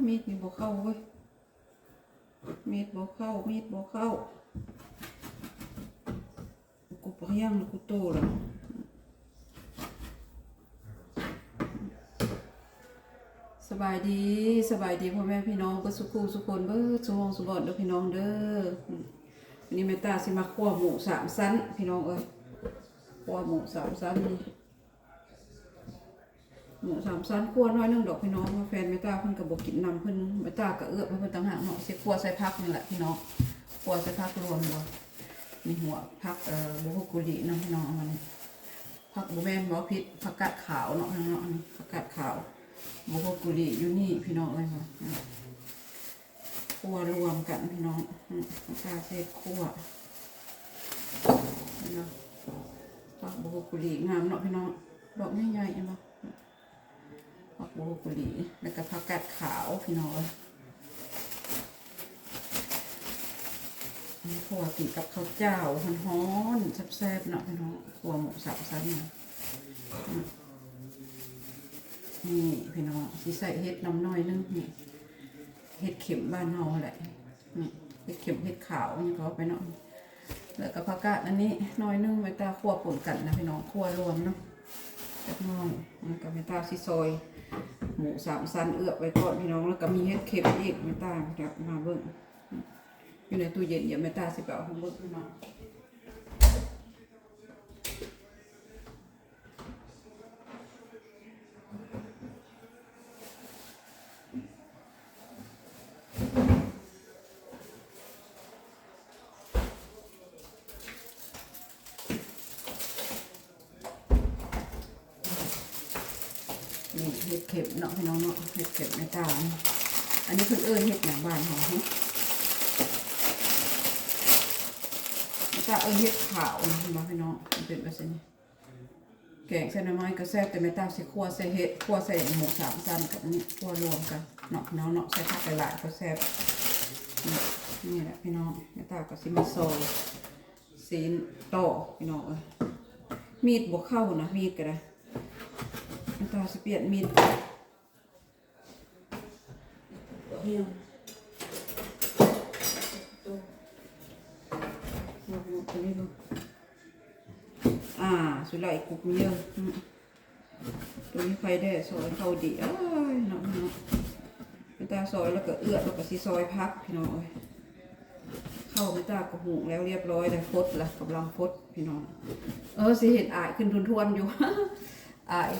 ມີດນີ້ບໍ່ເຂົ້າເວີຍ ມີດບໍ່ເຂົ້າ ມີດບໍ່ເຂົ້າ ກູບໍ່ຍັງ ກູໂຕລະ. ສະບາຍດີ ສະບາຍດີພໍ່ແມ່ພີ່ນ້ອງເບິດສູ່ຄູ່ສູ່ຄົນ ເບິດສູ່ໝ່ອງສູ່ບ່ອນເດີພີ່ນ້ອງເດີ. ມື້ນີ້ແມ່ຕາຊິມາຂົ້ວໝູສາມຊັ້ນພີ່ນ້ອງເອີຍ ຂົ້ວໝູສາມຊັ້ນນີ້ ໝູສາມຊັ້ນ ຂົ້ວໜ້ອຍໜຶ່ງດອກພີ່ນ້ອງ ເພາະວ່າແຟນແມ່ຕາເພິ່ນກໍບໍ່ກິນນຳ ເພິ່ນ ແມ່ຕາກໍເອືອບໃຫ້ເພິ່ນຕ່າງຫາກເນາະ. ຊິຂົ້ວໃສ່ຜັກນີ້ແຫຼະພີ່ນ້ອງ ຂົ້ວໃສ່ຜັກລວມເນາະ ມີຫົວຜັກ ເອີ ບູໂຄກກູລີເນາະພີ່ນ້ອງ ເອົາມານີ້ ຜັກ ບໍ່ແມ່ນ ເວົ້າຜິດ ຜັກກາດຂາວເນາະພີ່ນ້ອງເນາະ ອັນນີ້ຜັກກາດຂາວ ບູໂຄກກູລີຢູ່ນີ້ພີ່ນ້ອງເອີຍ ຂົ້ວລວມກັນພີ່ນ້ອງ ອືມ ແມ່ຕາຊິຂົ້ວ ເຫັນບໍ່ ຜັກບຣອກໂຄລີງາມເນາະພີ່ນ້ອງ ດອກໃຫຍ່ໆ ເຫັນບໍ່ ຜັກບຣອກໂຄລີ ແລ້ວກໍຜັກກາດຂາວພີ່ນ້ອງເອີຍ ຂົ້ວກິນກັບເຂົ້າຈ້າວຮ້ອນໆ ແຊບໆ ເນາະພີ່ນ້ອງ ຂົ້ວໝູສາມຊັ້ນ ນີ້ພີ່ນ້ອງ ຊິໃສ່ເຫັດນຳໜ້ອຍໜຶ່ງ ນີ້ ເຫັດເຂັມບ້ານເຮົາຫັ້ນແຫຼະ ນີ້ ເຫັດເຂັມ ເຫັດຂາວ ຫຍັງກໍວ່າໄປເນາະ ແລ້ວກໍຜັກກາດອັນນີ້ໜ້ອຍໜຶ່ງ ແມ່ຕາຂົ້ວປົນກັນນະພີ່ນ້ອງ ຂົ້ວລວມເນາະ ຈັກໜ້ອຍ ແລ້ວກໍແມ່ຕາຊິຊອຍໝູສາມຊັ້ນເອືອບໄວ້ກ່ອນພີ່ນ້ອງ ແລ້ວກໍມີເຫັດເຂັມອີກ ແມ່ຕາຈະມາເບິ່ງ ຢູ່ໃນຕູ້ເຢັນ ດຽວແມ່ຕາຊິໄປເອົາໃຫ້ເບິ່ງພີ່ນ້ອງ. ນີ້ເຫັດເຂັມເນາະພີ່ນ້ອງເນາະ ເຫັດເຂັມແມ່ຕາ ອັນນີ້ເພິ່ນເອີ້ນເຫັດຫຍັງບ້ານເຮົາຫື ແມ່ຕາເອີ້ນເຫັດຂາວນະ ເຫັນບໍ່ພີ່ນ້ອງ ມັນເປັນແບບນີ້ ແກງໃສ່ໜໍ່ໄມ້ກໍແຊບ ແຕ່ແມ່ຕາຊິຂົ້ວໃສ່ເຫັດ ຂົ້ວໃສ່ໝູສາມຊັ້ນກັບອັນນີ້ ຂົ້ວລວມກັນເນາະພີ່ນ້ອງເນາະ ໃສ່ຜັກຫຼາຍໆ ກໍແຊບ ນີ້ ນີ້ແຫຼະພີ່ນ້ອງ ແມ່ຕາກໍຊິມາຊອຍຊີ້ນຕໍ່ພີ່ນ້ອງເອີຍ ມີດບໍ່ເຂົ້ານະ ມີດກໍໄດ້ ແມ່ຕາຊິປ່ຽນມີດ ອາ ສຸໄລກຸກມີເດີ ຕົວນີ້ໃຜແດ່ ຊອຍເຂົ້າດີ ເອີຍ ເນາະ ເນາະ ແມ່ຕາຊອຍແລ້ວກໍເອືອບ ແລ້ວກໍຊິຊອຍຜັກ ພີ່ນ້ອງເອີຍ ເຂົ້າແມ່ຕາກໍຫຸງແລ້ວລຽບຮ້ອຍແລ້ວ ຟົດລະ ກຳລັງຟົດ ພີ່ນ້ອງ ເອີ ຊິເຫັນອາຍຂຶ້ນທວນໆຢູ່ ອາຍ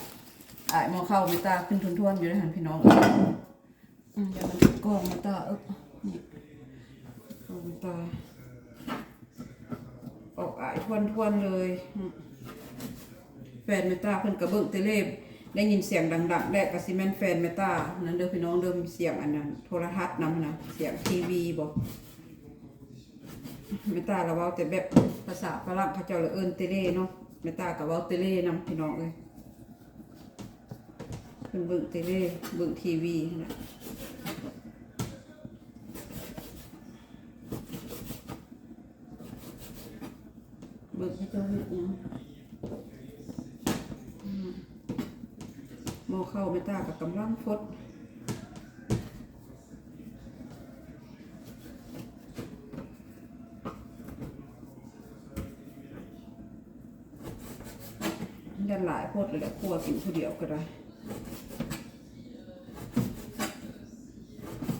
ອາຍໝໍ້ເຂົ້າແມ່ຕາຂຶ້ນທວນໆຢູ່ເດ້ຫັ້ນ ພີ່ນ້ອງເອີຍ ອືມ ຢ່າມັນຕິດກ້ອງແມ່ຕາ ເອີ ນີ້ ກ້ອງແມ່ຕາ ອອກອາຍທວນໆເລີຍ ອືມ ແຟນແມ່ຕາເພິ່ນກໍເບິ່ງເຕເລ ໄດ້ຍິນສຽງດັງໆ ແລະ ກໍຊິແມ່ນແຟນແມ່ຕານັ້ນເດີພີ່ນ້ອງເດີ ມີສຽງອັນນັ້ນ ໂທລະທັດນຳນະ ສຽງທີວີບໍ ແມ່ຕາລະເວົ້າແຕ່ແບບພາສາຝຣັ່ງ ເຂົາເຈົ້າລະເອີ້ນເຕເລເນາະ ແມ່ຕາກໍເວົ້າເຕເລນຳ ພີ່ນ້ອງເອີຍ ເພິ່ນເບິ່ງເຕເລ ເບິ່ງທີວີຫັ້ນແຫຼະ ເບິ່ງເຂົາເຈົ້າເຮັດຫຍັງ ອືມ ໝໍ້ເຂົ້າແມ່ຕາກໍກຳລັງຟົດ ຢ້ານຫຼາຍໂພດແຫຼະ ຄົວກິນຜູ້ດຽວກໍໄດ້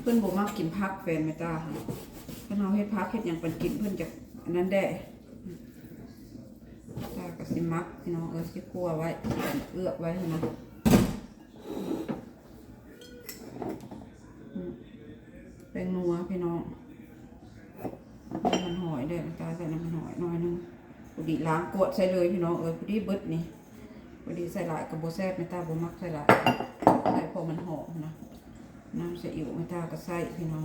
ເພິ່ນບໍ່ມັກກິນຜັກ ແຟນແມ່ຕາ ຄັນເຮົາເຮັດຜັກເຮັດຫຍັງປັນກິນ ເພິ່ນຈະອັນນັ້ນແດ່ ຕາກໍຊິໝັກ ພີ່ນ້ອງເອີຍ ຊິຂົ້ວໄວ້ ເອື້ອບໄວ້ຫັ້ນນະ ອືມ ແປ້ງນົວ ພີ່ນ້ອງ ນ້ຳມັນຫອຍເດີ ແມ່ຕາໃສ່ນ້ຳມັນຫອຍໜ້ອຍໜຶ່ງ ພໍດີລ້າງກວດໃສ່ເລີຍ ພີ່ນ້ອງເອີຍ ພໍດີເບິດນີ້ ພໍດີໃສ່ຫຼາຍກໍບໍ່ແຊບ ແມ່ຕາບໍ່ມັກໃສ່ຫຼາຍ ໃສ່ພໍມັນຫອມນະ ນ້ຳຊີອິ້ວແມ່ຕາກໍໃສ່ ພີ່ນ້ອງ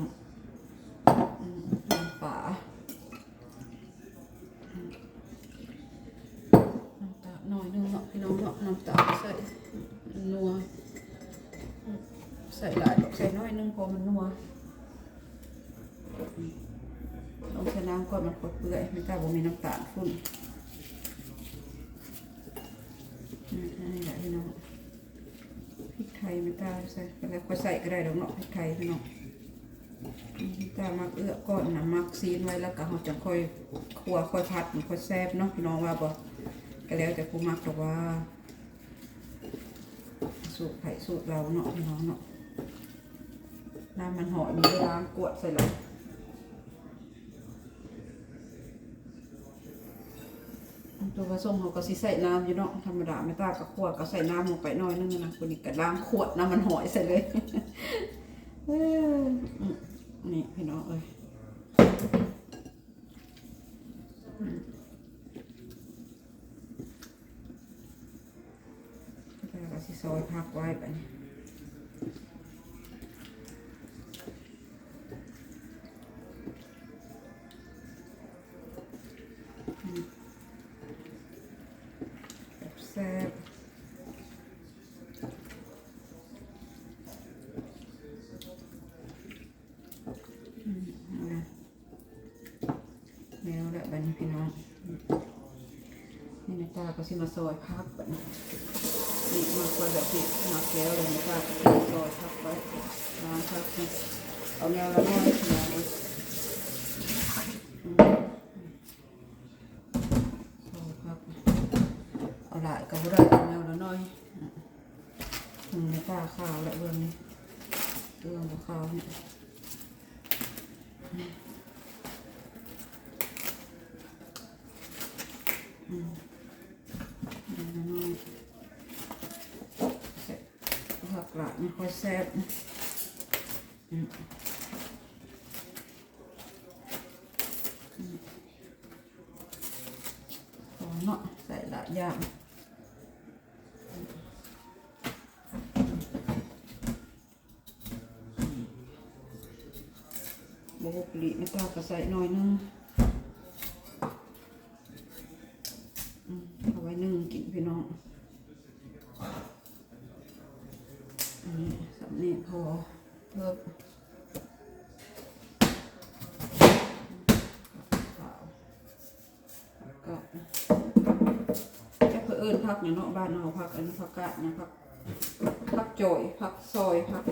ອືມ ນ້ຳປາ ອືມ ນ້ຳຕານໜ້ອຍໜຶ່ງເນາະ ພີ່ນ້ອງເນາະ ນ້ຳຕານໃສ່ ມັນນົວ ໃສ່ຫຼາຍດອກ ໃສ່ໜ້ອຍໜຶ່ງ ພໍມັນນົວ ອືມ ຕ້ອງໃສ່ນ້ຳກ່ອນ ມັນເປື່ອຍ ແມ່ຕາບໍ່ມີນ້ຳຕານຝຸ່ນ ອືມ ອັນນີ້ແຫຼະ ພີ່ນ້ອງ ພິກໄທ ໄຂ່ແມ່ນຕາໃສ່ ແລ້ວຄ່ອຍໃສ່ກໍໄດ້ດອກເນາະ ເຜັດໄຂ່ພີ່ນ້ອງ. ແມ່ນຕາມັກເອືອກ່ອນນະ ໝັກຊີ້ນໄວ້ ແລ້ວກໍເຮົາຈັ່ງຄ່ອຍຂົ້ວ ຄ່ອຍຜັດ ມັນຄ່ອຍແຊບເນາະ ພີ່ນ້ອງວ່າບໍ່? ກໍແລ້ວແຕ່ຜູ້ມັກດອກວ່າ ສູດໃຜສູດລາວເນາະ ພີ່ນ້ອງເນາະ. ນ້ຳມັນຫອຍນີ້ໄດ້ລ້າງກວດໃສ່ແລ້ວ. ຕົວປາສົ້ມເຮົາກໍຊິໃສ່ນ້ຳຢູ່ເນາະ ທຳມະດາແມ່ຕາກໍຂົ້ວກໍໃສ່ນ້ຳລົງໄປໜ້ອຍໜຶ່ງນະ. ຄົນນີ້ກໍລ້າງຂວດນ້ຳມັນຫອຍໃສ່ເລີຍ. ເອີ ນີ້ພີ່ນ້ອງເອີຍ ອືມ ແລ້ວກໍຊິຊອຍຜັກໄວ້ບາດນີ້. ແຊບໆ ອືມ ແລ້ວລະບາດນີ້ພີ່ນ້ອງ ນີ້ແມ່ຕາກໍຊິມາຊອຍຜັກບາດນີ້. ນີ້ມາຊອຍແບບນີ້ ມາແກ້ວແລ້ວແມ່ຕາກໍຊິມາຊອຍຜັກໄວ້ ລ້າງຜັກ ເອົາແນວລະໜ້ອຍພີ່ນ້ອງເອີຍ. ອືມ ເອົາຜັກ ເອົາຫຼາຍກໍບໍ່ໄດ້ ເອົາແນວລະໜ້ອຍ. ອືມ ແມ່ຕາຂາວລະເບິ່ງນີ້ ເບິ່ງບໍ່ຂາວນີ້. ອືມ ແນວລະໜ້ອຍ ແຊບ ຜັກຫຼາຍມັນຄ່ອຍແຊບ. ອືມ ອືມ ພໍເນາະ ໃສ່ຫຼາຍຢ່າງ ບໍ່ບຸກລິແມ່ຕາກໍໃສ່ໜ້ອຍໜຶ່ງ. ອືມ ເອົາໄວ້ໜຶ່ງກິນພີ່ນ້ອງ. ອັນນີ້ສ່ຳນີ້ພໍ ເພີ່ມ ຂາວ ກໍ ຈັກເພິ່ນເອີ້ນຜັກຫຍັງເນາະ ບ້ານເຮົາ ຜັກອັນນັ້ນ ຜັກກາດຫຍັງ ຜັກ ຜັກຈອຍ ຜັກຊອຍ ຜັກ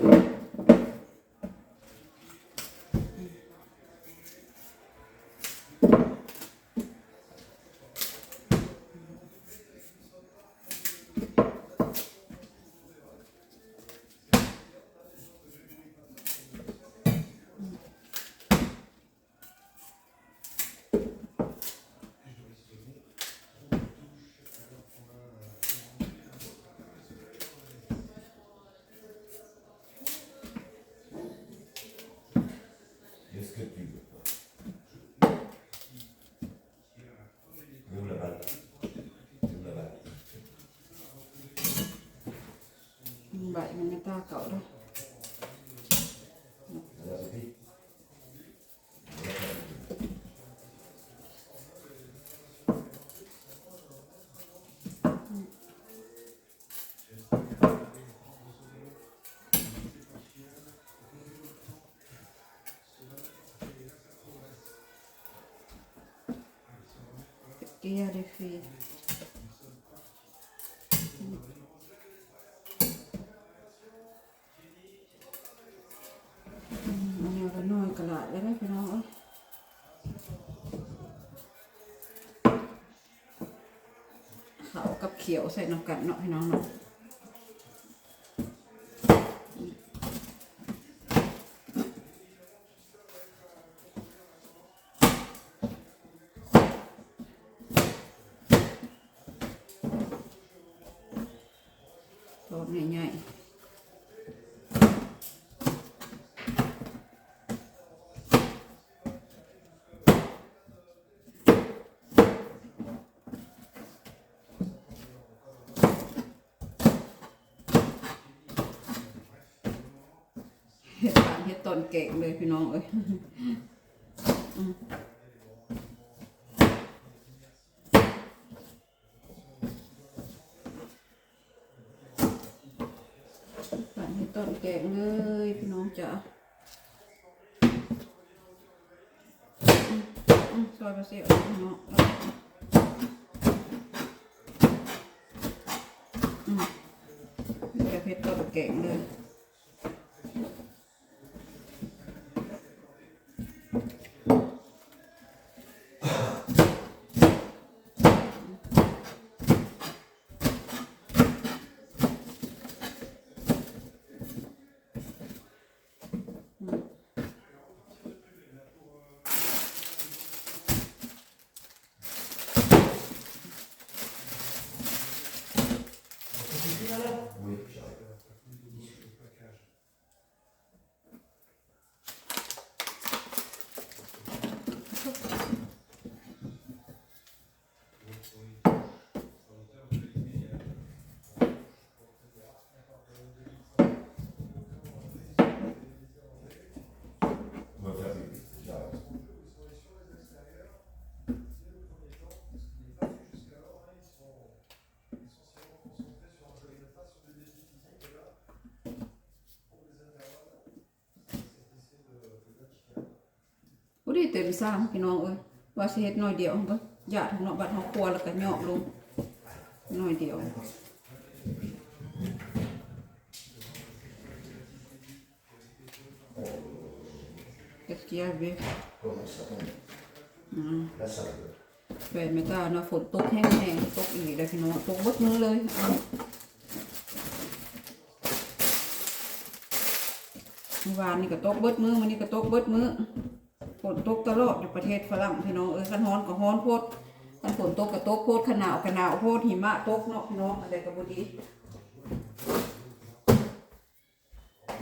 ໃບມັນແມ່ນຕາເກົ່າເດ້. ເກຍເດຟີ ອືມ ອັນນີ້ກໍໜ້ອຍກໍຫຼາຍແລ້ວເດີພີ່ນ້ອງເອີຍ. ເຂົ້າກັບຂຽວໃສ່ນຳກັນເນາະພີ່ນ້ອງເນາະ. ດອກໃຫຍ່ໆ ເຮັດຕາມ ເຮັດຕອນແກງເລີຍພີ່ນ້ອງເອີຍ. ອືມ ປານເຮັດຕອນແກງເລີຍພີ່ນ້ອງຈ໋າ. ອືມ ອືມ ຊອຍປາເຊວເນາະ. ອືມ ແກງເຜັດຕອນແກ ງເດີ. ພໍດີເຕັມຊາມພີ່ນ້ອງເອີຍ ວ່າຊິເຮັດໜ້ອຍດຽວ ເບິ່ງ ຢ້ານເນາະ ບັດເຮົາຄົວແລ້ວກໍຫຍອກລົງໜ້ອຍດຽວ. Qu'est-ce qu'il y avait? ອືມ ແຟນແມ່ຕາເນາະ ຝົນຕົກແຮງໆ ຕົກອີ່ຫຼີແລ້ວພີ່ນ້ອງ ຕົກເບິດມື້ເລີຍ. ມື້ວານນີ້ກໍຕົກເບິດມື້ ມື້ນີ້ກໍຕົກເບິດມື້ ຝົນຕົກຕະຫຼອດຢູ່ປະເທດຝຣັ່ງພີ່ນ້ອງເອີຍ. ຄັນຮ້ອນກໍຮ້ອນໂພດ ຄັນຝົນຕົກກໍຕົກໂພດ ຄັນໜາວກໍໜາວໂພດ ຫິມະຕົກເນາະພີ່ນ້ອງ ອັນໃດກໍບໍ່ດີ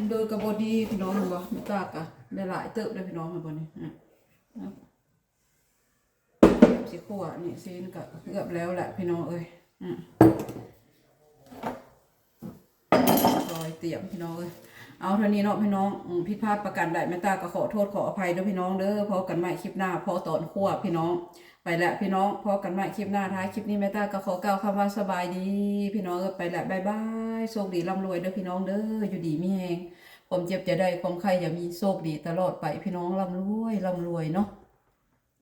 ໂດຍກໍບໍ່ດີພີ່ນ້ອງ ເຫັນບໍ່? ແມ່ຕາກໍໄດ້ຫຼາຍເຕີບເດ້ພີ່ນ້ອງ ເຫັນບໍ່ນີ້? ອາ ຊິຂົ້ວນີ້ຊີ້ນກໍເກືອບແລ້ວແຫຼະພີ່ນ້ອງເອີຍ. ອືມ ຊອຍຕຽມພີ່ນ້ອງເອີຍ. ເອົາເທົ່ານີ້ເນາະພີ່ນ້ອງ ອືມ ຜິດພາດປະການໃດ ແມ່ຕາກໍຂໍໂທດຂໍອະໄພເດີພີ່ນ້ອງເດີ. ພໍ້ກັນໃໝ່ຄລິບໜ້າ ພໍ້ຕອນຄົວພີ່ນ້ອງ. ໄປແລ້ວພີ່ນ້ອງ ພໍ້ກັນໃໝ່ຄລິບໜ້າ ທ້າຍຄລິບນີ້ແມ່ຕາກໍຂໍກ່າວຄຳວ່າສະບາຍດີພີ່ນ້ອງເອີຍ. ໄປແລ້ວ ບາຍບາຍ ໂຊກດີລ່ຳລວຍເດີພີ່ນ້ອງເດີ. ຢູ່ດີມີແຮງ ຄວາມເຈັບຢ່າໄດ້ ຄວາມໄຂ້ຢ່າມີ ໂຊກດີຕະຫຼອດໄປພີ່ນ້ອງ ລ່ຳລວຍ ລ່ຳລວຍເນາະ.